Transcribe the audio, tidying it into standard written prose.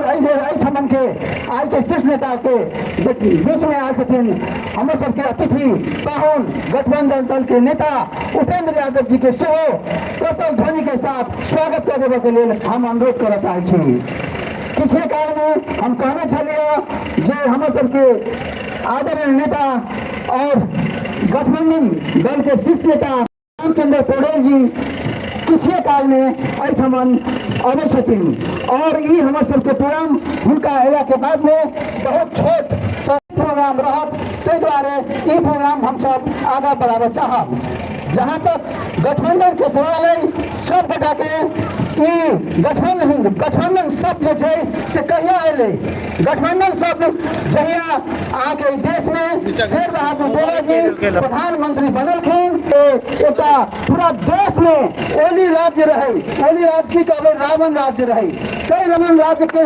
और एहिठमन के आइ के शीर्ष नेता के जे बीच में आयल छथिन हमर सबके अतिथि पाहुन गठबंधन दल के नेता उपेंद्र यादव जी के सेहो करतल ध्वनि के साथ स्वागत कर देबऽ के लेल हम अनुरोध करऽ चाहै छी। किछे काल में हम कहने छलियै जे हमर सबके आदरणीय नेता और गठबंधन दल के शीर्ष नेता रामचंद्र पौडेल जी किछे काल में एहिठमन अबै छथिन और ई हमर सबके प्रोग्राम हुनका अयला के बाद में बहुत छोट सा प्रोग्राम रहत, ताहि दुआरे ई प्रोग्राम हमसब आगाँ बढ़ाबऽ चाहब। जहाँ तक गठबंधन के सवाल अइ, सब गोटा के ई गठबंधन गठबंधन शब्द जे छै से कहिया एलै? गठबंधन शब्द जहिया अहाँके देश में शेर बहादुर देवा जी प्रधानमंत्री बनलखिन, एकटा पूरा देश में ओली राज्य रहे। ओली राज्य की कहबै? रावण राज्य रहे। कई रावण राज्य के